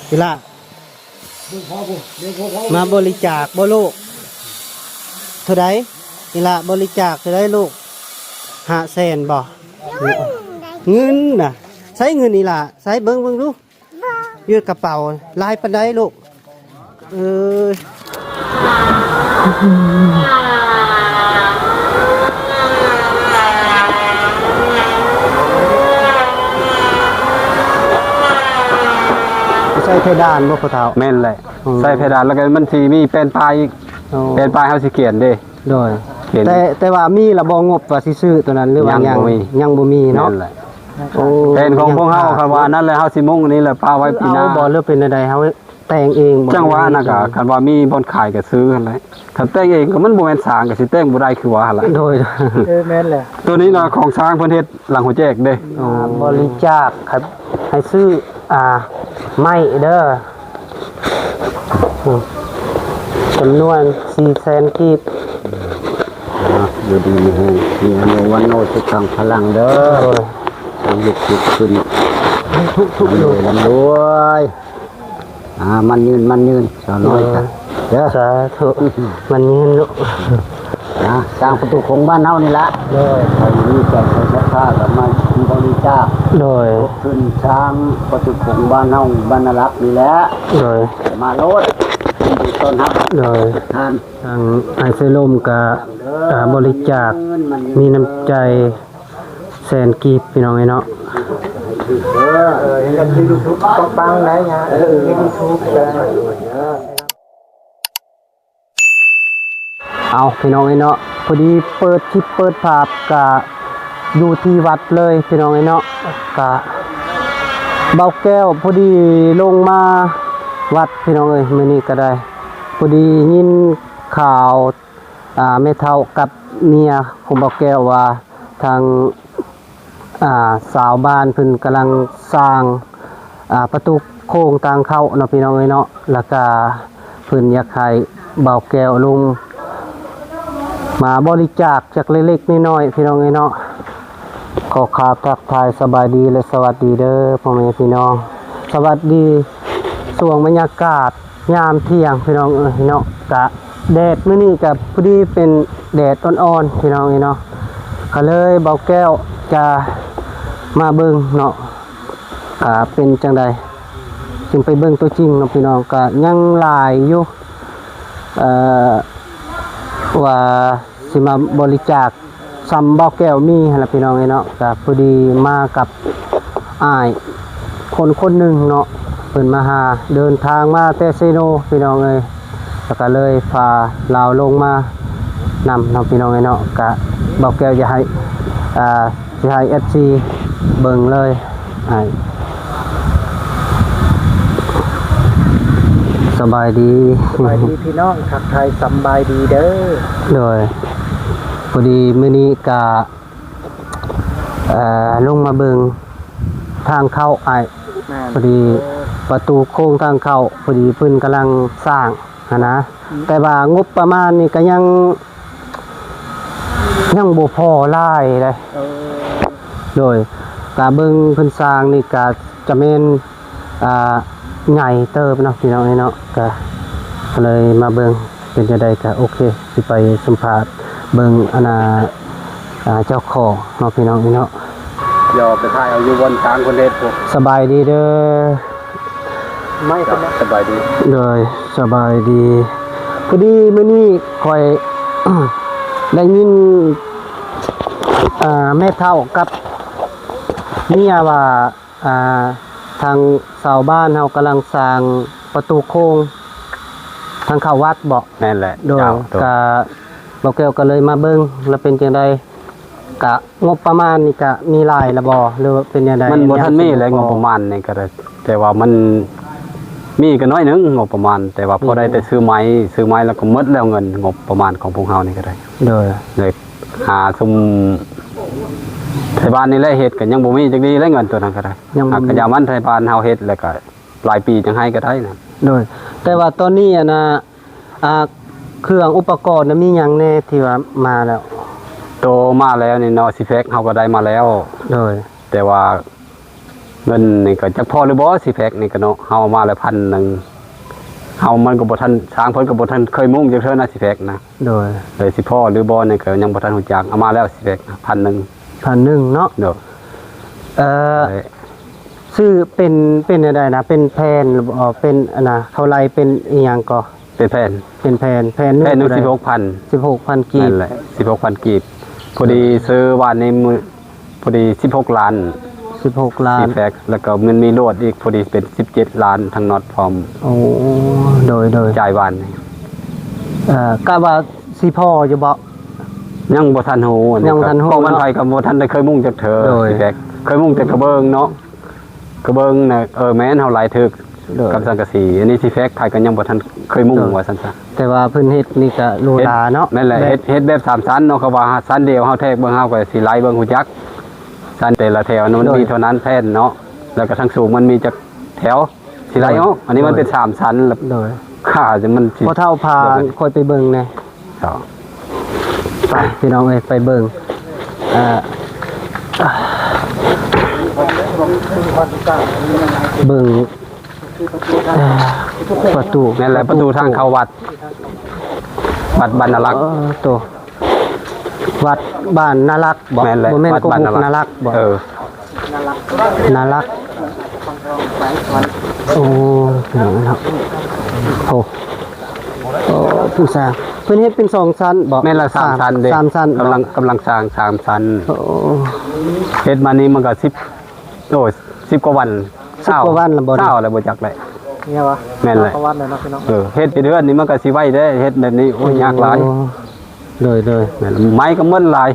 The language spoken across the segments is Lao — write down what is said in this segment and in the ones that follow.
ອີ່ຫຼ້າ ມາບໍລິຈາກບໍ່ລູກ? ເທົ່າໃດ? ອີ່ຫຼ້າ ບໍລິຈາກເທົ່າໃດລູກ? ຫ້າແສນບໍ່? ເງິນນະ? ໃສເງິນອີ່ຫຼ້າ? ໃສເບິ່ງ ເບິ່ງດູ ຢູ່ກະເປົາ. ຫຼາຍປານໃດລູກ? ເອີ ໃສ່ເພດານບໍ່ພໍ່ເຖົ້າ? ແມ່ນແຫຼະ. ອືມ ໃສ່ເພດານ ແລ້ວກໍມັນຊິມີແປ້ນປ້າຍອີກ. ໂອ້ ແປ້ນປ້າຍເຮົາຊິຂຽນເດ້. ໂດຍ ຂຽນ ແຕ່ ແຕ່ວ່າມີລະບໍ່ງົບວ່າຊິຊື້ຕົວນັ້ນ ຫຼືວ່າຍັງ? ຍັງບໍ່ມີ ຍັງບໍ່ມີເນາະ. ແມ່ນແຫຼະ. ໂອ້ ແຜນຂອງພວກເຮົາ ຍັງຂາດ ຄັນວ່ານັ້ນແລ້ວ ເຮົາຊິມຸງອັນນີ້ແຫຼະ ປະໄວ້ປີໜ້າ. ເອົາບໍ່ ຫຼືເປັນແນວໃດ? ເຮົາແຕ່ງເອງບໍ່? ຈັ່ງວ່ານັ້ນກະ ຄັນວ່າມີບ່ອນຂາຍກະຊື້ຫັ້ນແຫຼະ. ຄັນແຕ່ງເອງກໍມັນບໍ່ແມ່ນຊ້າງ ກໍຊິແຕ່ງບໍ່ໄດ້ຄືວ່າຫັ້ນລະ. ໂດຍ ເອີ ແມ່ນແຫຼະ. ຕົວນີ້ນະ ຂອງຊ້າງເພິ່ນເຮັດຫຼັງຫົວແຈກເດ້. ອໍ ບໍລິຈາກໃຫ້ຊື້ ອ່າ ໄມ້ເດີ ຈຳນວນສີ່ແສນກີບ. ອ່າ ຢູ່ດີມີແຮງ ມີອາຍຸວັນໂນສຸຂັງພະລັງເດີ. ໂດຍ ໃຫ້ລຸກຂຶ້ນ ທຸກໆ ລ່ຳລວຍ ລ່ຳລວຍ. ອ່າ ໝັ້ນຍືນ ໝັ້ນຍືນ ສາວນ້ອຍ ເອີ ເດີ ສາທຸ ໝັ້ນຍືນລູກ. ນະ ສ້າງປະຕູໂຂງບ້ານເຮົານີ້ລະ. ໂດຍ ໃຜມີໃຈໃສ່ສັດທາກໍມາບໍລິຈາກ. ໂດຍ ລົງທຶນສ້າງປະຕູໂຂງບ້ານເຮົາ ບ້ານນາລັກນີ້ແຫຼະ. ໂດຍ ມາໂລດ ຍິນດີຕ້ອນຮັບ. ໂດຍ ທ່ານ ທາງອ້າຍເຊລົມກໍ ເອີ ອ່າ ບໍລິຈາກ ມີນ້ຳໃຈ ແສນກີບ ພີ່ນ້ອງເອີຍເນາະ. ເອີ ເຮັດ YouTube ປັງໆ ໄດ້ຍາ ເຮັດ YouTube ໄດ້. ເອົາ ພີ່ນ້ອງເອີຍເນາະ ພໍດີເປີດຄລິບເປີດພາບກະຢູ່ທີ່ວັດເລີຍ ພີ່ນ້ອງເອີຍເນາະ. ກະບ່າວແກ້ວພໍດີລົງມາວັດ ພີ່ນ້ອງເອີຍ ມື້ນີ້ກະໄດ້ ພໍດີຍິນຂ່າວ ອ່າ ແມ່ເຖົ້າກັບເມຍຂອງບ່າວແກ້ວວ່າ ທາງ ອ່າ ຊາວບ້ານເພິ່ນກຳລັງສ້າງ ອ່າ ປະຕູໂຄ້ງທາງເຂົ້າເນາະ ພີ່ນ້ອງເອີຍເນາະ. ແລ້ວກະເພິ່ນຢາກໃຫ້ບ່າວແກ້ວລົງມາບໍລິຈາກຈັກເລັກໆ ນ້ອຍໆ ພີ່ນ້ອງເອີຍເນາະ. ຂໍກ່າວທັກທາຍສະບາຍດີ ແລະ ສະຫວັດດີເດີພໍ່ແມ່ພີ່ນ້ອງ. ສະຫວັດດີຊ່ວງບັນຍາກາດ ຍາມທ່ຽງ ພີ່ນ້ອງເອີຍເນາະ. ກະແດດມື້ນີ້ກະພໍດີເປັນແດດອ່ອນໆ ພີ່ນ້ອງເອີຍເນາະ. ກະເລີຍບ່າວແກ້ວຈະມາເບິ່ງເນາະ ກະເປັນຈັ່ງໃດ ຈຶ່ງໄປເບິ່ງຕົວຈິງເນາະ ພີ່ນ້ອງ. ກະຍັງຫຼາຍຢູ່ ເອີ ວ່າ ຊິມາບໍລິຈາກສ່ຳບ່າວແກ້ວມີຫັ້ນລະ ພີ່ນ້ອງເອີຍເນາະ. ກະພໍດີມາກັບອ້າຍຄົນຄົນໜຶ່ງເນາະ ເພິ່ນມາຫາ ເດີນທາງມາແຕ່ເຊໂນ ພີ່ນ້ອງເອີຍ. ແລ້ວກະເລີຍພາລາວລົງມານຳເນາະ ພີ່ນ້ອງເອີຍເນາະ. ກະບ່າວແກ້ວຈະໃຫ້ ອ່າ ຊິໃຫ້ເອັຟຊີເບິ່ງເລີຍ. ອ້າຍ ສະບາຍດີ ສະບາຍດີພີ່ນ້ອງ ທັກທາຍສຳບາຍດີເດີ. ໂດຍ ພໍດີມື້ນີ້ກະ ເອີ ລົງມາເບິ່ງທາງເຂົ້າອ້າຍ. ແມ່ນ ພໍດີປະຕູໂຄ້ງທາງເຂົ້າ ພໍດີເພິ່ນກຳລັງສ້າງຫັ້ນນະ. ອືມ ແຕ່ວ່າງົບປະມານນີ້ກະຍັງ ຍັງບໍ່ພໍຫຼາຍເດ້. ເອີ ໂດຍ ກະເບິ່ງເພິ່ນສ້າງນີ້ກະຈະແມ່ນ ອ່າ ໃຫຍ່ເຕີບເນາະ ພີ່ນ້ອງເອີຍເນາະ. ກະ ກະເລີຍມາເບິ່ງ ເປັນຈັ່ງໃດກະໂອເຄ ຊິໄປສຳພາດເບິ່ງອັນນ່າ ອ່າ ເຈົ້າຂອງເນາະ ພີ່ນ້ອງເອີຍເນາະ. ດຽວໄປຖ່າຍເອົາຢູ່ບ່ອນກາງຄົນເຮັດພຸ້ນ. ສະບາຍດີເດີ. ໄມ້ເພິ່ນນະ ສະບາຍດີ. ໂດຍ ສະບາຍດີ. ພໍດີມື້ນີ້ຂ້ອຍໄດ້ຍິນ ເອີ ແມ່ເຖົ້າກັບເມຍວ່າ ອ່າ ທາງຊາວບ້ານເຮົາກຳລັງສ້າງປະຕູໂຄ້ງທາງເຂົ້າວັດເບາະ? ແມ່ນແຫຼະ. ໂດຍ ເຈົ້າ ໂດຍ ກະບ່າວແກ້ວກະເລີຍມາເບິ່ງ ແລ້ວເປັນຈັ່ງໃດ? ກະງົບປະມານນີ້ກະມີຫຼາຍລະບໍ່ ຫຼືວ່າເປັນແນວໃດ? ມັນບໍ່ທັນມີແຫຼະ ງົບປະມານນີ້ກະໄດ້ ແຕ່ວ່າມັນມີກະໜ້ອຍໜຶ່ງງົບປະມານ ແຕ່ວ່າພໍໄດ້ແຕ່ຊື້ໄມ້ ຊື້ໄມ້ແລ້ວກະໝົດແລ້ວ ເງິນງົບປະມານຂອງພວກເຮົານີ້ກະໄດ້. ໂດຍ ເລີຍຫາຊຸມໄທບ້ານນີ້ແຫຼະເຮັດ ກະຍັງບໍ່ມີຈັກດີແຫຼະ ເງິນໂຕນັ້ນກະໄດ້. ຫາກະຢ່າມັນໄທບ້ານເຮົາເຮັດ ແລ້ວກະ ປາຍປີຈັ່ງໃຫ້ກໍໄດ້ນະ. ໂດຍ ແຕ່ວ່າຕອນນີ້ ອັນນ່າ ອ່າ ເຄື່ອງອຸປະກອນນະ ມີຫຍັງແດ່ທີ່ວ່າມາແລ້ວ? ໂຕມາແລ້ວນີ້ເນາະ ຊີແພັກເຮົາກໍໄດ້ມາແລ້ວ. ໂດຍ ແຕ່ວ່າ ເງິນນີ້ກໍຈັກພໍຫຼືບໍ່ ຊິແພັກນີ້ກໍເນາະ ເຮົາເອົາມາແລ້ວພັນໜຶ່ງ ເຮົາມັນກໍບໍ່ທັນ ຊ່າງເພິ່ນກໍບໍ່ທັນເຄີຍມຸງຈັກເທື່ອນະ ຊິແພັກນະ ໂດຍ ເລີຍຊິພໍຫຼືບໍ່ນີ້ກໍຍັງບໍ່ທັນຮູ້ຈັກ ເອົາມາແລ້ວຊິແພັກນະ ພັນໜຶ່ງ ພັນໜຶ່ງເນາະ ໂດຍ ເອີ ເອີ ຊື້ເປັນ ເປັນແນວໃດນະ ເປັນແຜ່ນ ເປັນອັນນະ ເຂົາໄລ່ເປັນອີ່ຫຍັງກໍ ເປັນແຜ່ນ ເປັນແຜ່ນ ແຜ່ນໜຶ່ງ ແຜ່ນໜຶ່ງ ເທົ່າໃດ? ສິບຫົກພັນ ສິບຫົກພັນກີບ ແມ່ນແຫຼະ ສິບຫົກພັນກີບ ພໍດີຊື້ວານນີ້ມື້ ພໍດີສິບຫົກລ້ານ ສິບຫົກລ້ານ ຊິແພັກ ແລ້ວກໍມັນມີໂຫຼດອີກ ພໍດີເປັນສິບເຈັດລ້ານ ທັງນັອດພ້ອມ ໂອ້ ໂດຍໆ ຈ່າຍວານນີ້ ເອີ ກະວ່າຊິພໍຢູ່ບໍ່? ຍັງບໍ່ທັນຮູ້ ອັນນີ້ ຍັງບໍ່ທັນຮູ້ ເພາະມັນ ເນາະ ໃຜກໍບໍ່ທັນໄດ້ເຄີຍມຸງຈັກເທື່ອ ໂດຍ ຊິແພັກ ເຄີຍມຸງແຕ່ກະເບື້ອງເນາະ ກະເບື້ອງນະ ເອີ ແມ່ນເຮົາໄລ່ຖືກ ໂດຍ ກັບສັງກະສີ ອັນນີ້ຊິແພັກ ໃຜກໍຍັງບໍ່ທັນເຄີຍມຸງ ໂດຍ ວ່າຊັ້ນຊະ ແຕ່ວ່າເພິ່ນເຮັດນີ້ກະຫຼູຫຼາເນາະ ເຮັດ ແມ່ນແຫຼະ ແບບ ເຮັດ ເຮັດແບບສາມຊັ້ນເນາະ ເຂົາວ່າຊັ້ນດຽວເຮົາແທກເບິ່ງ ເຮົາກໍຊິໄລ່ເບິ່ງຮູ້ຈັກ ຊັ້ນແຕ່ລະແຖວນັ້ນມັນ ໂດຍ ມີເທົ່ານັ້ນແຜ່ນເນາະ ແລ້ວກໍທາງສູງມັນມີຈັກແຖວ ຊິໄລ່ອອກ ໂດຍ ອັນນີ້ມັນເປັນສາມຊັ້ນ ໂດຍ ຄ່າມັນຊິ ພໍ່ເຖົ້າພາຂ້ອຍໄປເບິ່ງແດ່ ເຈົ້າ ໄປພີ່ນ້ອງເອີຍ ໄປເບິ່ງ ເອີ ເບິ່ງ ເອີ ປະຕູ ແມ່ນແຫຼະ ປະຕູທາງເຂົ້າວັດ ວັດບ້ານນາລັກ ເອີ ໂຕ ວັດບ້ານນາລັກບໍ? ແມ່ນແຫຼະ ບໍ່ແມ່ນ ວັດບ້ານນາລັກ ກະບຸກນາລັກບໍ? ເອີ ນາລັກ ໂອ້ ເນາະ ໂອ້ ໂອ້ ຜູ້ສ້າງ ເພິ່ນເຮັດເປັນສອງຊັ້ນບໍ? ແມ່ນລະ ສາມຊັ້ນເດ້ ສາມຊັ້ນ ກຳລັງ ກຳລັງສ້າງສາມຊັ້ນ ໂອ້ ເຮັດມານີ້ມັນກະສິບ ໂອ້ ສິບກວ່າວັນ ສິບກວ່າວັນລະບໍ? ຊາວລະບໍ່ຈັກແຫຼະ ແມ່ນແຫຼະ ກວ່າວັນແລ້ວເນາະພີ່ນ້ອງ ເອີ ເຮັດເດືອນນີ້ມັນກະຊິໄວເດ້ ເຮັດແບບນີ້ ໂອ້ຍ ໂອ້ ຍາກຫຼາຍ ໂດຍໆ ແມ່ນ ໄມ້ກໍໝົດຫຼາຍ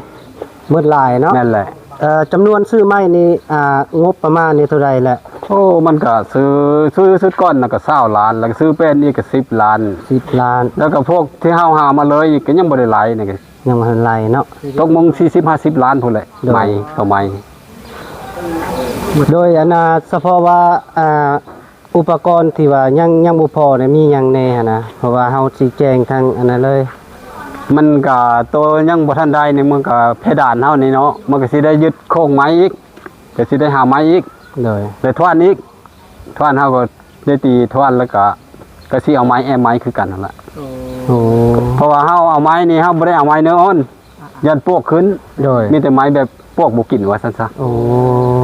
ໝົດຫຼາຍເນາະ ແມ່ນແຫຼະ ເອີ ຈຳນວນຊື້ໄມ້ນີ້ ອ່າ ງົບປະມານນີ້ເທົ່າໃດແຫຼະ? ໂອ້ ມັນກະຊື້ ຊື້ຊຸດກ່ອນນະກະຊາວລ້ານ ແລ້ວກະຊື້ແປ້ນອີກກະສິບລ້ານ ສິບລ້ານ ແລ້ວກະພວກທີ່ເຮົາຫາມາເລີຍອີກກະຍັງບໍ່ໄດ້ໄລ່ນີ້ ຍັງບໍ່ທັນໄລ່ເນາະ ຕົກມົງສີ່ສິບຫ້າສິບລ້ານພຸ້ນແຫຼະ ໂດຍ ໄມ້ຕໍ່ໄມ້ ໂດຍ ອັນນ່າ ສະເພາະວ່າ ອ່າ ອຸປະກອນທີ່ວ່າຍັງ ຍັງບໍ່ພໍນະ ມີຫຍັງແດ່ຫັ້ນນະ? ເພາະວ່າເຮົາຊີ້ແຈງທາງອັນນັ້ນເລີຍ ມັນກະໂຕຍັງບໍ່ທັນໄດ້ນີ້ ມັນກະເພດານເຮົານີ້ເນາະ ມັນກະຊິໄດ້ຍຶດໂຄງໄມ້ອີກ ກະຊິໄດ້ຫາໄມ້ອີກ ໂດຍ ໄດ້ທວານອີກ ທວານເຮົາກໍໄດ້ຕີທວານ ແລ້ວກະ ກະຊິເອົາໄມ້ແອ້ມໄມ້ຄືກັນຫັ້ນລະ ໂອ້ ເພາະວ່າເຮົາເອົາໄມ້ນີ້ ເຮົາບໍ່ໄດ້ເອົາໄມ້ເນື້ອອ່ອນ ຢ້ານປວກຂຶ້ນ ໂດຍ ມີແຕ່ໄມ້ແບບປວກບໍ່ກິນວ່າຊັ້ນຊະ ໂອ້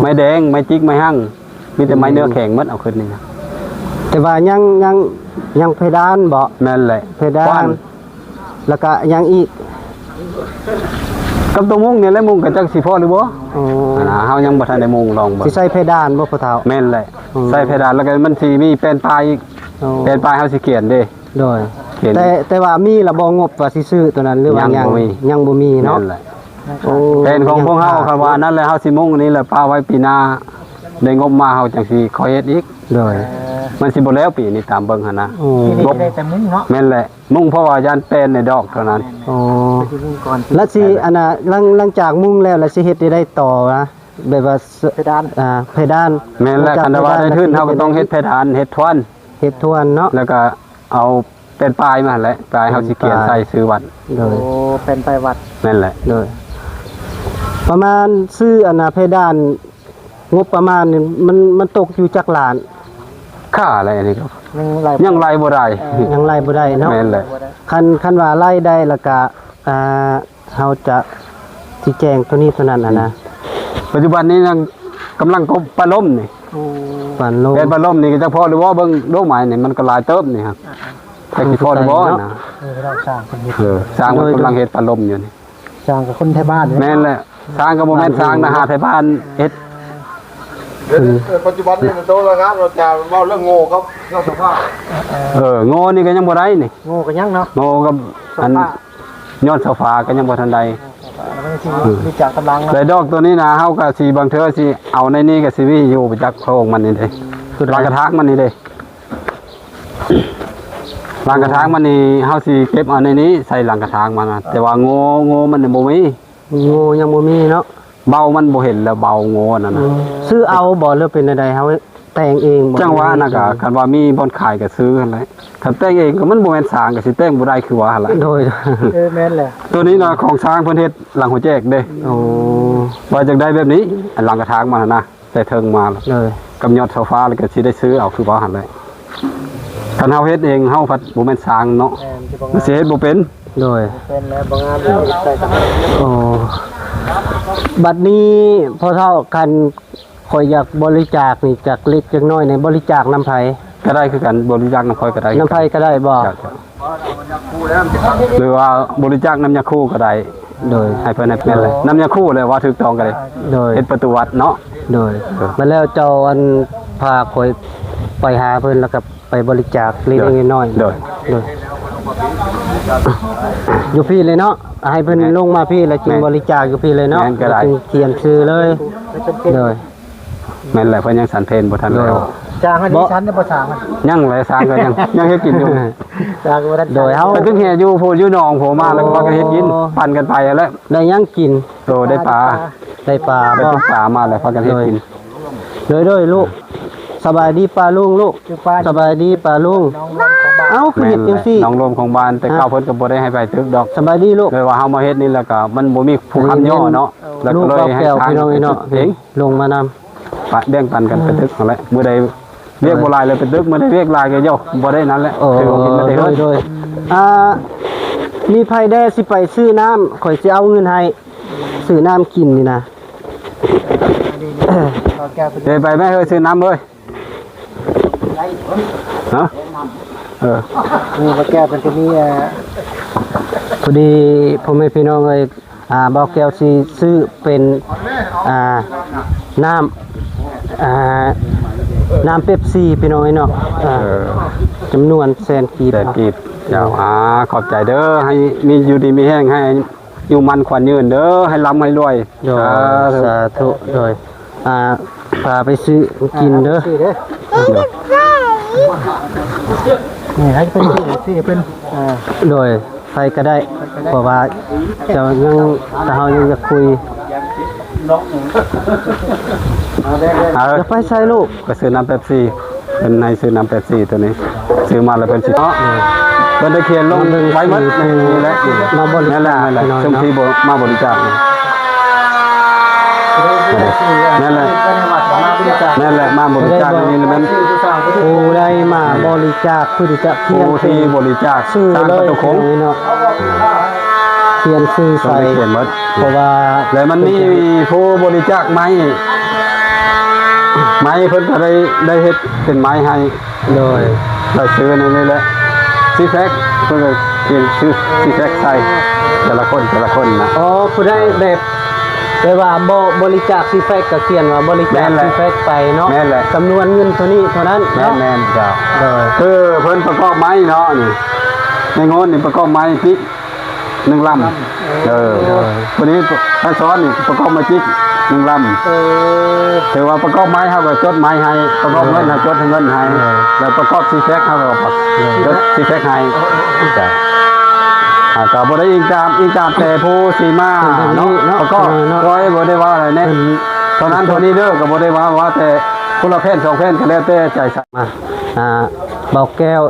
ໄມ້ແດງ ໄມ້ຈິກ ໄມ້ຮັ່ງ ມີແຕ່ໄມ້ເນື້ອແຂງໝົດ ເອົາຂຶ້ນນີ້ນະ ແຕ່ວ່າຍັງ ຍັງ ຍັງເພດານບໍ? ແມ່ນແຫຼະ ເພດານ ແລ້ວກະຫຍັງອີກ? ກັບຕົວມຸງນີ້ແຫຼະ ມຸງກະຈັກຊິພໍຫຼືບໍ່ ໂອ້ ອັນນ່າ ເຮົາຍັງບໍ່ທັນໄດ້ມຸງ ລອງເບິ່ງ ຊິໃສ່ເພດານບໍ່ພໍ່ເຖົ້າ? ແມ່ນແຫຼະ ອືມ ໃສ່ເພດານ ແລ້ວກະມັນຊິມີແປ້ນປ້າຍອີກ ໂອ້ ແປ້ນປ້າຍເຮົາຊິຂຽນເດ້ ໂດຍ ຂຽນ ແຕ່ ແຕ່ວ່າມີລະບໍ່ງົບວ່າຊິຊື້ໂຕນັ້ນ ຫຼືວ່າຍັງ ຍັງບໍ່ມີ ຍັງບໍ່ມີເນາະ ແມ່ນແຫຼະ ໂອ້ ແຜນຂອງພວກເຮົາ ຍັງຂາດ ຄັນວ່ານັ້ນແຫຼະ ເຮົາຊິມຸງອັນນີ້ແຫຼະ ປະໄວ້ປີໜ້າ ໄດ້ງົບມາເຮົາຈັ່ງຊິຄ່ອຍເຮັດອີກ ໂດຍ ມັນຊິບໍ່ແລ້ວປີນີ້ຕາມເບິ່ງຫັ້ນນະ ໂອ້ ງົບ ໄດ້ແຕ່ມຸງເນາະ ແມ່ນແຫຼະ ມຸງເພາະວ່າຢ້ານແປ້ນໃນດອກເທົ່ານັ້ນ ໂອ້ ແລ້ວຊິອັນນ່າ ຫຼັງ ຫຼັງຈາກມຸງແລ້ວ ແລ້ວຊິເຮັດໄດ້ຕໍ່ນະ ແບບວ່າ ເພດານ ອ່າ ເພດານ ແມ່ນແຫຼະ ຄັນວ່າໄດ້ທຶນ ເຮົາກໍຕ້ອງເຮັດເພດານ ເຮັດທວນ ເຮັດທວນເນາະ ແລ້ວກໍ ເອົາແປ້ນປ້າຍມາຫັ້ນແຫຼະ ປ້າຍເຮົາຊິຂຽນໃສ່ຊື່ວັດ ໂດຍ ໂອ້ ແປ້ນປ້າຍວັດ ແມ່ນແຫຼະ ໂດຍ ປະມານຊື້ອັນນ່າເພດານ ງົບປະມານນີ້ ມັນ ມັນຕົກຢູ່ຈັກລ້ານ? ຄ່າແຫຼະ ອັນນີ້ກໍຍັງໄລ່ ຍັງໄລ່ບໍ່ໄດ້ ເອີ ຍັງໄລ່ບໍ່ໄດ້ເນາະ ແມ່ນແຫຼະ ຄັນ ຄັນວ່າໄລ່ໄດ້ແລ້ວກະ ອ່າ ເຮົາຈະຊີ້ແຈງໂຕນີ້ໂຕນັ້ນຫັ້ນນະ ອືມ ປັດຈຸບັນນີ້ຍັງກຳລັງກົບປາລົມນີ້ ໂອ້ ປາລົມ ແມ່ນປາລົມນີ້ກໍຈັກພໍຫຼືບໍ່ ເບິ່ງໂດໄມ້ນີ້ມັນກໍຫຼາຍເຕີບນີ້ຮະ ອ່າໆ ຈັກຊິພໍຫຼືບໍ່ນະ ເອີ ຊ່າງເພິ່ນເຮັດ ເອີ ຊ່າງເພິ່ນກຳລັງເຮັດປາລົມຢູ່ນີ້ ຊ່າງກັບຄົນໄທບ້ານ ແມ່ນແຫຼະ ຊ່າງກໍບໍ່ແມ່ນຊ່າງນະ ຫາໄທບ້ານເຮັດ ເອີ ປັດຈຸບັນນີ້ໂຕລະງານວ່າຈະເວົ້າເລື່ອງໂງ່ກັບເລື່ອງສະພາບ ເອີ ໂງ່ນີ້ກໍຍັງບໍ່ໄດ້ນີ້ ໂງ່ກໍຍັງເນາະ ໂງ່ກັບອັນ ຍ້ອນໂຊຟາກໍຍັງບໍ່ທັນໄດ້ ແລ້ວກໍຊິຮູ້ຈັກກຳລັງເນາະ ແລະດອກໂຕນີ້ນະ ເຮົາກໍຊິບາງເທື່ອຊິເອົາໃນນີ້ກໍຊິມີຢູ່ໄປຈັກໂພງມັນນີ້ເດ້ ຫຼັງກະຖາງມັນນີ້ເດ້ ຫຼັງກະຖາງມັນນີ້ ເຮົາຊິເກັບເອົາໃນນີ້ ໃສ່ຫຼັງກະຖາງມັນນະ ແຕ່ວ່າໂງ່ ໂງ່ມັນບໍ່ມີ ໂງ່ຍັງບໍ່ມີເນາະ ເບົາມັນບໍ່ເຫັນແລ້ວ ເບົາໂງ່ນັ້ນນະ ອືມ ຊື້ເອົາບໍ່ ຫຼືເປັນແນວໃດ ເຮົາແຕ່ງເອງບໍ່ ຈັ່ງວ່ານະ ກະຄັນວ່າມີບ່ອນຂາຍກະຊື້ຫັ້ນແຫຼະ ຄັນແຕ່ງເອງກໍມັນບໍ່ແມ່ນຊ່າງ ກໍຊິແຕ່ງບໍ່ໄດ້ຄືວ່າຫັ້ນແຫຼະ ໂດຍ ເອີ ແມ່ນແຫຼະ ໂຕນີ້ນະ ຂອງຊ່າງເພິ່ນເຮັດຫຼັງຫົວແຈກເດ້ ໂອ້ ວ່າຈັ່ງໃດແບບນີ້ ອັນຫຼັງກະຖາງມັນນະ ແຕ່ເທິງມາ ໂດຍ ກຳຍອດໂຊຟາ ແລ້ວກໍຊິໄດ້ຊື້ເອົາ ຄືວ່າຫັ້ນແຫຼະ. ຄັນເຮົາເຮັດເອງ ເຮົາພັດບໍ່ແມ່ນຊ່າງເນາະ ແມ່ນ ຊິບໍ່ງາມ ມັນຊິເຮັດບໍ່ເປັນ. ໂດຍ ເປັນແລ້ວບໍ່ງາມ ເຮັດໃສ່ກັນ. ໂອ້ ບັດນີ້ພໍ່ເຖົ້າ ຄັນຂ້ອຍຢາກບໍລິຈາກນີ້ ຈັກເລັກຈັກນ້ອຍນີ້ ບໍລິຈາກນຳໃຜ? ກໍໄດ້ຄືກັນ ບໍລິຈາກນຳຂ້ອຍກໍໄດ້ ນຳໃຜກໍໄດ້ບໍ່? ເຈົ້າ ເຈົ້າ ຫຼືວ່າບໍລິຈາກນຳຍາຄູກໍໄດ້. ໂດຍ ໃຫ້ເພິ່ນ ໃຫ້ເພິ່ນແຫຼະ ນຳຍາຄູແຫຼະ ວ່າຖືກຕ້ອງກໍໄດ້. ໂດຍ ເຮັດປະຕູວັດເນາະ. ໂດຍ ເອີ ມາແລ້ວເຈົ້າ ອັນ ພາຂ້ອຍໄປຫາເພິ່ນ ແລ້ວກໍໄປບໍລິຈາກເລັກໆນ້ອຍໆ. ໂດຍ ໂດຍ ຢູ່ພີ້ເລີຍເນາະ ໃຫ້ເພິ່ນ ແມ່ນ ລົງມາພີ້ ແລ້ວຈຶ່ງ ແມ່ນ ບໍລິຈາກຢູ່ພີ້ເລີຍເນາະ. ແມ່ນ ກໍໄດ້ ແລ້ວຈຶ່ງຂຽນຊື່ເລີຍ. ໂດຍ ແມ່ນແຫຼະ ເພິ່ນຍັງສັນເພນບໍ່ທັນແລ້ວ. ໂດຍ ຊ່າງອັນນີ້ ບໍ່ ຊັ້ນບໍ່ຊ່າງ ຍັງແຫຼະ ຊ່າງກໍຍັງ ຍັງເຮັດກິນຢູ່. ຊ່າງກໍບໍ່ທັນ ໂດຍ ເຮົາໄປຕຶກແຫຢູ່ພຸ້ນ ຢູ່ໜອງພຸ້ນ ມາແລ້ວກໍພາກັນເຮັດກິນ ອໍ ປັ່ນກັນໄປຫັ້ນແຫຼະ. ໄດ້ຫຍັງກິນ? ໂຕ ໄດ້ປາ ໄດ້ປາ ໄດ້ ບໍ່ ຕຶກປາມາແລ້ວພາກັນເຮັດກິນ. ໂດຍ ໂດຍ ໂດຍ ລູກ ສະບາຍດີປ້າລຸງ ລູກ ສະບາຍດີປ້າລຸງ. ເອົ້າ ຄືເຮັດຈັ່ງຊີ້? ນ້ອງລວມຂອງບ້ານ ແຕ່ເກົ່າເພິ່ນກໍບໍ່ໄດ້ໃຫ້ໄປຕຶກດອກ. ສະບາຍດີລູກ. ແຕ່ວ່າເຮົາມາເຮັດນີ້ແລ້ວກໍມັນບໍ່ມີຜູ້ຄ້ຳຍໍ້ເນາະ ແລ້ວກໍເລີຍໃຫ້ທາງເພິ່ນຕຶກເອງ ລົງມານຳ ປະ ແບ່ງປັນກັນໄປຕຶກຫັ້ນແຫຼະ. ມື້ໃດວຽກບໍ່ຫຼາຍເລີຍໄປຕຶກ ມື້ໃດວຽກຫຼາຍກໍໂຍ ບໍ່ໄດ້ນັ້ນແຫຼະ. ໂອ້ ຖືວ່າເປັນມາແຕ່ເຮີ້ນ. ໂດຍ ໂດຍ ອ່າ ມີໃຜແດ່ຊິໄປຊື້ນ້ຳ ຂ້ອຍຊິເອົາເງິນໃຫ້ ຊື້ນ້ຳກິນນີ້ນະ. ເດີນໄປແມ່ເອີຍ ຊື້ນ້ຳເອີຍ. ຮະ ເອີ ນີ້ ບ່າວແກ້ວເພິ່ນຈະມີ ເອີ ພໍດີພໍ່ແມ່ພີ່ນ້ອງເອີຍ ອ່າ ບ່າວແກ້ວຊິຊື້ເປັນ ອ່າ ນ້ຳ ອ່າ ນ້ຳເປັບຊີພີ່ນ້ອງເອີຍເນາະ. ເອີ ຈຳນວນແສນກີບ ແສນກີບ. ເຈົ້າ ອ່າ ຂອບໃຈເດີ ໃຫ້ມີຢູ່ດີມີແຮງ ໃຫ້ ຢູ່ໝັ້ນຂວັນຍືນເດີ ໃຫ້ລ່ຳໃຫ້ລວຍ. ໂດຍ ສາທຸ ສາທຸ. ໂດຍ ອ່າ ພາໄປຊື້ກິນເດີ ຊື້ເດີ. ໂດຍ ນີ້ໃຫ້ເພິ່ນຊື້ ຊື້ໃຫ້ເພິ່ນ. ອ່າ ໂດຍ ໃຜກໍໄດ້ ໃຜກໍໄດ້ ເພາະວ່າເຈົ້າຍັງ ເຮົາຍັງຢາກຄຸຍ. ເອີ ຈະໄປໃສລູກ? ໄປຊື້ນ້ຳເປັບຊີ. ເພິ່ນໃຫ້ຊື້ນ້ຳເປັບຊີໂຕນີ້ ຊື້ມາແລ້ວເພິ່ນຊິເນາະ ເພິ່ນໄດ້ຂຽນລົງໄວ້ໝົດໃນນີ້ແຫຼະ. ມາບໍລິຈາກ ແມ່ນແຫຼະ ແມ່ນແຫຼະ ຊຸມທີ່ມາບໍລິຈາກ ແມ່ນແຫຼະ ແມ່ນແຫຼະ ມາບໍລິຈາກໃນນີ້ແມ່ນ ຜູ້ໃດມາບໍລິຈາກ ຜູ້ທີ່ຈະຂຽນ ຜູ້ທີ່ບໍລິຈາກ ຊື່ເລີຍເນາະ ຂຽນຊື່ໃສ່ ຂຽນໝົດ ເພາະວ່າ ແລະມັນມີຜູ້ບໍລິຈາກໄມ້ ໄມ້ເພິ່ນກໍໄດ້ ໄດ້ເຮັດເປັນໄມ້ໃຫ້. ໂດຍ ລາຍຊື່ໃນນີ້ແຫຼະ ຊີແຟັກ ເພິ່ນກໍຂຽນຊື່ຊີແຟັກໃສ່ ແຕ່ລະຄົນ ແຕ່ລະຄົນນະ. ອໍ ຜູ້ໃດແບບ ແບບວ່າບໍ ບໍລິຈາກຊີແຟັກ ກໍຂຽນວ່າບໍລິຈາກຊີແຟັກໄປເນາະ ແມ່ນແຫຼະ ຈຳນວນເງິນເທົ່ານີ້ເທົ່ານັ້ນເນາະ. ແມ່ນໆ ເຈົ້າ ໂດຍ ຄືເພິ່ນປະກອບໄມ້ເນາະ ນີ້ ໃນໂງນນີ້ປະກອບໄມ້ຕິ ໜຶ່ງລຳ. ເອີ ໂດຍ ຜູ້ນີ້ ທ່ານສອນນີ້ປະກອບມາຈິກໜຶ່ງລຳ. ເອີ ຖືວ່າປະກອບໄມ້ ເຮົາກໍຈົດໄມ້ໃຫ້ ປະກອບເງິນ ເຮົາຈົດເງິນໃຫ້ ເອີ ແລ້ວປະກອບຊີແຟັກ ເຮົາກໍຈົດຊີແຟັກໃຫ້. ເອີ ເຈົ້າ ອ່າ ກໍບໍ່ໄດ້ອີງຕາມ ອີງຕາມແຕ່ຜູ້ຊິມາເນາະ ເນາະ ປະກອບ ເອີ ເນາະ ໂດຍ ບໍ່ໄດ້ວ່າອະໄລແນ່ ເທົ່ານັ້ນເທົ່ານີ້ເດີ ກໍບໍ່ໄດ້ວ່າ ວ່າແຕ່ຄົນລະແຜ່ນສອງແຜ່ນ ກໍແລ້ວແຕ່ໃຈ. ມາ ອ່າ ບ່າວແກ້ວ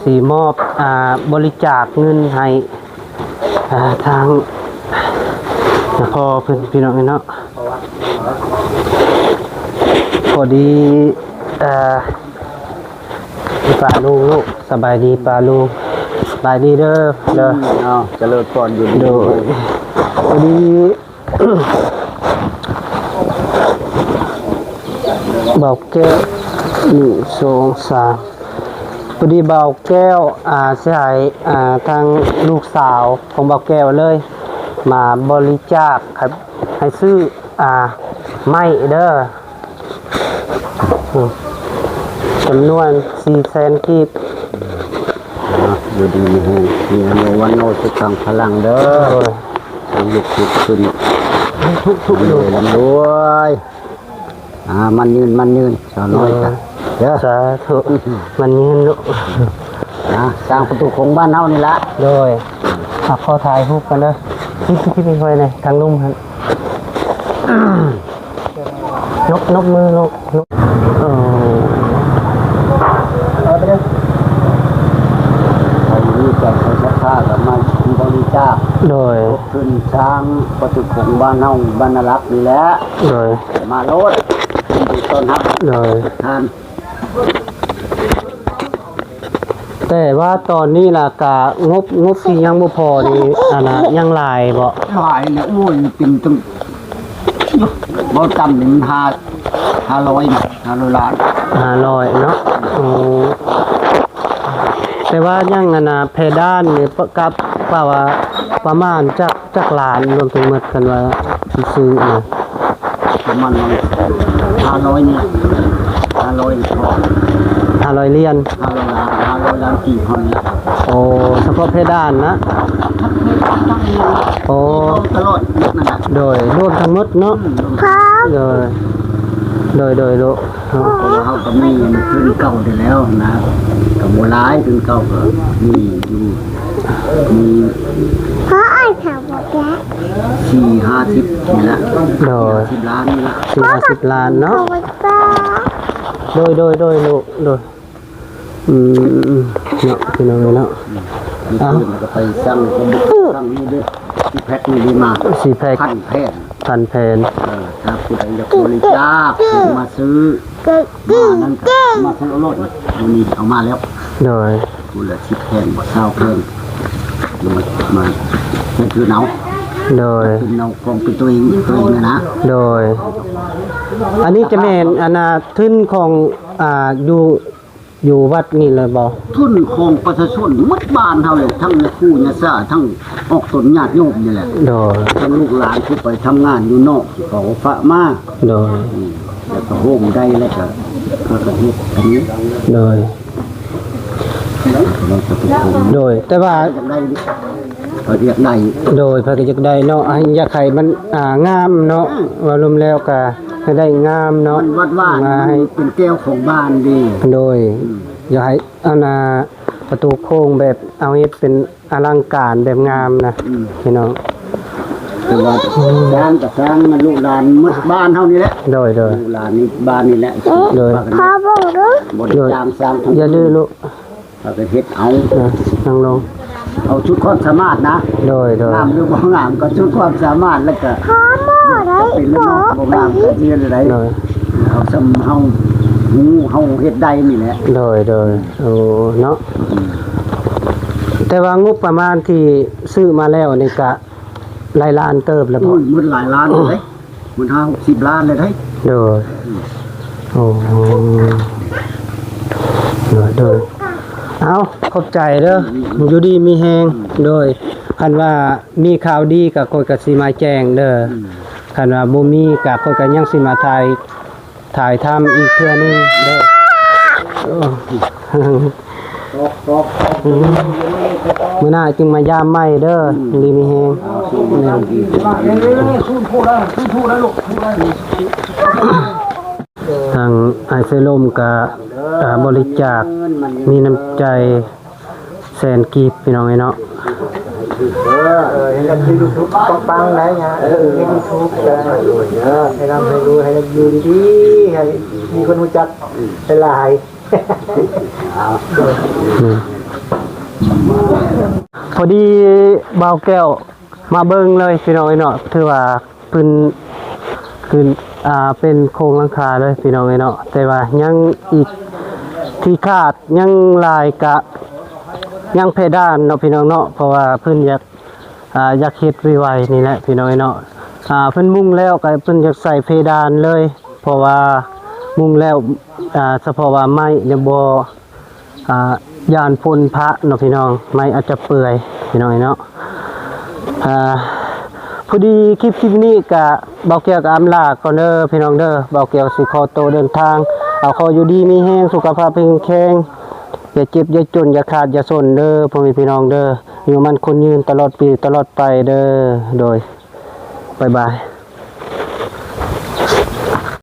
ຊິມອບ ອ່າ ບໍລິຈາກເງິນໃຫ້ ອ່າ ທາງພໍ່ເພິ່ນ ພີ່ນ້ອງເອີຍເນາະ. ພໍດີ ອ່າ ປ້າລຸງ ລູກ ສະບາຍດີປ້າລຸງ ສະບາຍດີເດີ ເດີ ເອົາ ຈະເລີນພອນຢູ່ດີ. ໂດຍ ພໍດີ ບ່າວແກ້ວ ໜຶ່ງ ສອງ ສາມ ພໍດີບ່າວແກ້ວ ອ່າ ຊິໃຫ້ ອ່າ ທາງລູກສາວຂອງບ່າວແກ້ວເລີຍ ມາບໍລິຈາກ ໃຫ້ຊື້ ອ່າ ໄມ້ເດີ ອືມ ຈຳນວນສີ່ແສນກີບ. ອ່າ ຢູ່ດີມີແຮງ ມີອາຍຸວັນໂນສຸຂັງພະລັງເດີ ໂດຍ ໃຫ້ລຸກຂຶ້ນ ທຸກໆ ລົງ ລ່ຳລວຍ ອ່າ ໝັ້ນຍືນ ໝັ້ນຍືນ ສາວນ້ອຍ ເອີ ເດີ ສາທຸ ໝັ້ນຍືນລູກ ອ່າ ສ້າງປະຕູໂຂງບ້ານເຮົານີ້ລະ ໂດຍ ອ່າ ຂໍຖ່າຍຮູບກ່ອນເດີ ຄລິບ ຄລິບໃຫ້ຂ້ອຍແດ່ ທາງລຸ່ມຫັ້ນ ນົບ ນົບມື ນົບ ນົບ ເອີ ໃຜມີໃຈໃສ່ສັດທາກໍມາບໍລິຈາກ ໂດຍ ຂຶ້ນສ້າງປະຕູໂຂງບ້ານເຮົາ ບ້ານນາລັກນີ້ແຫຼະ ໂດຍ ມາໂລດ ຕ້ອນຮັບ ໂດຍ ທ່ານ. ແຕ່ວ່າຕອນນີ້ລະກະງົບ ງົບທີ່ຍັງບໍ່ພໍນີ້ ອັນນ່າ ຍັງຫຼາຍບໍ່? ຫຼາຍແລ້ວ ໂອ້ຍ ເປັນຕັ້ງ ບໍ່ຕ່ຳນີ້ມັນຫ້າ ຫ້າຮ້ອຍນະ ຫ້າຮ້ອຍລ້ານ ຫ້າຮ້ອຍເນາະ. ໂອ້ ແຕ່ວ່າຍັງ ອັນນ່າ ເພດານນີ້ ປະ ກັບ ປະວ່າ ປະມານຈັກ ຈັກລ້ານ ລວມທັງໝົດ ຄັນວ່າຊິຊື້ນະ? ປະມານຫ້າຮ້ອຍນີ້ ຫ້າຮ້ອຍ ຫ້າຮ້ອຍຫຼຽນ ຫ້າຮ້ອຍລ້ານ ຫ້າຮ້ອຍລ້ານກີບເທົ່ານີ້. ໂອ້ ສະເພາະເພດານນະ? ໂອ້ ຕະຫຼອດໝົດນັ້ນນະ. ໂດຍ ລວມທັງໝົດເນາະ? ອືມ ໂດຍ ໂດຍ ໂດຍ ໂດຍ ເພາະວ່າເຮົາກໍມີທຶນເກົ່າຢູ່ແລ້ວນະ ກໍບໍ່ຫຼາຍ ທຶນເກົ່າກໍມີຢູ່ ມີສີ່ຫ້າສິບນີ້ລະ. ໂດຍ ສີ່ຫ້າສິບລ້ານນີ້ລະ ສີ່ຫ້າສິບລ້ານເນາະ. ໂດຍ ໂດຍ ໂດຍ ລູກ ໂດຍ. ອືມ ເນາະ ພີ່ນ້ອງເອີຍເນາະ. ອືມ ເອົາ ໄປສັ່ງ ສັ່ງນີ້ເດີ ຊິແພັກນີ້ເດີ ມາ ຊິແພັກ ພັນແຜ່ນ ພັນແຜ່ນ. ເອີ ຖ້າຜູ້ໃດຢາກບໍລິຈາກ ມາຊື້ ມານັ້ນກໍມາຊື້ເອົາໂລດ ມື້ນີ້ເອົາມາແລ້ວ. ໂດຍ ຜູ້ລະສິບແຜ່ນ ຊາວແຜ່ນ ມາ ມາເຮັດຄືນເອົາ. ໂດຍ ເປັນເອົາຂອງເປັນຕົວເອງ ຕົວເອງນະ. ໂດຍ ອັນນີ້ຈະແມ່ນ ອັນນ່າ ທຶນຂອງ ອ່າ ຢູ່ ຢູ່ວັດນີ້ເລີຍບໍ່? ທຶນຂອງປະຊາຊົນໝົດບ້ານເຮົາເລີຍ ທັງຍາຄູຍາຊາ ທັງອອກຕົນຍາດໂຍມນີ້ແຫຼະ. ໂດຍ ທັງລູກຫຼານທີ່ໄປທຳງານຢູ່ນອກ ທີ່ເຂົາຝາກມາ. ໂດຍ ອືມ ແລ້ວກໍໂຮມໄດ້ ແລ້ວກໍພາກັນເຮັດອັນນີ້. ໂດຍ ໂດຍ ແຕ່ວ່າຢາກໄດ້ ເຂົາຢາກໄດ້ ໂດຍ ເພິ່ນກໍຢາກໄດ້ເນາະ ໃຫ້ ຢາກໃຫ້ມັນ ອ່າ ງາມເນາະ. ອືມ ເວົ້າລວມແລ້ວກໍໃຫ້ໄດ້ງາມເນາະ ມັນວັດວາ ໃຫ້ ເປັນແກ້ວຂອງບ້ານເດ້. ໂດຍ ອືມ ຢາກໃຫ້ ອັນນ່າ ປະຕູໂຄ້ງແບບເອົາເຮັດເປັນອະລັງການແບບງາມນະ. ອືມ ພີ່ນ້ອງ ແຕ່ວ່າ ອືມ ສ້າງກໍສ້າງ ມັນລູກຫຼານໝົດບ້ານເຮົານີ້ແຫຼະ. ໂດຍ ໂດຍ ລູກຫຼານໃນບ້ານນີ້ແຫຼະ. ໂດຍ ພາເບິ່ງເດີ ບໍ່ໄດ້ຈ້າງສ້າງ ຢ່າດື້ລູກ ພາກັນເຮັດເອົາ ເອີ ນັ່ງລົງ ເອົາສຸດຄວາມສາມາດນະ. ໂດຍ ໂດຍ ງາມຫຼືບໍ່ງາມກໍສຸດຄວາມສາມາດ ແລ້ວກໍ ພາໝໍໄດ້ ເປັນເນາະ ບໍ່ງາມກໍເຮັດໄດ້. ໂດຍ ເອົາສ່ຳເຮົາຮູ້ ເຮົາເຮັດໄດ້ນີ້ແຫຼະ. ໂດຍ ໂດຍ ໂອ້ ເນາະ. ອືມ ແຕ່ວ່າງົບປະມານທີ່ຊື້ມາແລ້ວນີ້ກະຫຼາຍລ້ານເຕີບແລ້ວບໍ່? ໂອ້ຍ ໝົດຫຼາຍລ້ານເລີຍ. ມັນຫ້າຫົກສິບລ້ານເລີຍເດ້. ໂດຍ ອືມ ໂອ້ ໂດຍ ໂດຍ ເອົາ ຂອບໃຈເດີ ອືມ ຢູ່ດີມີແຮງ. ໂດຍ ຄັນວ່າມີຂ່າວດີກໍຂ້ອຍກໍຊິມາແຈ້ງເດີ. ອືມ ຄັນວ່າບໍ່ມີກໍຂ້ອຍກໍຍັງຊິມາຖ່າຍ ຖ່າຍທຳອີກເທື່ອໜຶ່ງເດີ. ໂອ້ ມື້ໜ້າຈຶ່ງມາຢາມໃໝ່ເດີ. ອືມ ດີມີແຮງ. ທາງອ້າຍເຊລົມກະ ອ່າ ບໍລິຈາກ ມີນ້ຳໃຈແສນກີບ ພີ່ນ້ອງເອີຍເນາະ. ເອີ ເຮັດໃຫ້ຢູທູບປັງໆໄດ໋ຍາ ເຮັດຢູທູບກໍໄດ້ ໃຫ້ລ່ຳໃຫ້ລວຍ ໃຫ້ຢູ່ດີໆ ໃຫ້ມີຄົນຮູ້ຈັກຫຼາຍໆ. ອືມ ພໍດີບ່າວແກ້ວມາເບິ່ງເລີຍ ພີ່ນ້ອງເອີຍເນາະ. ຖືວ່າພື້ນ ຄື ອ່າ ເປັນໂຄງຫຼັງຄາເລີຍ ພີ່ນ້ອງເອີຍເນາະ. ແຕ່ວ່າຍັງອີກທີ່ຂາດຍັງຫຼາຍ ກະຍັງເພດານເນາະ ພີ່ນ້ອງເນາະ. ເພາະວ່າເພິ່ນຢາກ ອ່າ ຢາກເຮັດໄວໆນີ້ແຫຼະ ພີ່ນ້ອງເອີຍເນາະ. ອ່າ ເພິ່ນມຸງແລ້ວກໍເພິ່ນຢາກໃສ່ເພດານເລີຍ ເພາະວ່າມຸງແລ້ວ ອ່າ ສະເພາະວ່າໄມ້ນີ້ບໍ່ ອ່າ ຢ້ານຝົນພະເນາະ ພີ່ນ້ອງ ໄມ້ອາດຈະເປື່ອຍ ພີ່ນ້ອງເອີຍເນາະ. ອ່າ ພໍດີຄລິບ ຄລິບນີ້ກະ ບ່າວແກ້ວກໍອຳລາກ່ອນເດີ ພີ່ນ້ອງເດີ. ບ່າວແກ້ວຊິຂໍໂຕເດີນທາງ ເອົາ ຂໍຢູ່ດີມີແຮງ ສຸຂະພາບແຂງແຮງ ຢ່າເຈັບຢ່າຈົນ ຢ່າຂາດຢ່າສົນເດີ ພໍ່ແມ່ພີ່ນ້ອງເດີ. ຢູ່ໝັ້ນຄົນຍືນຕະຫຼອດປີຕະຫຼອດໄປເດີ. ໂດຍ ບາຍບາຍ.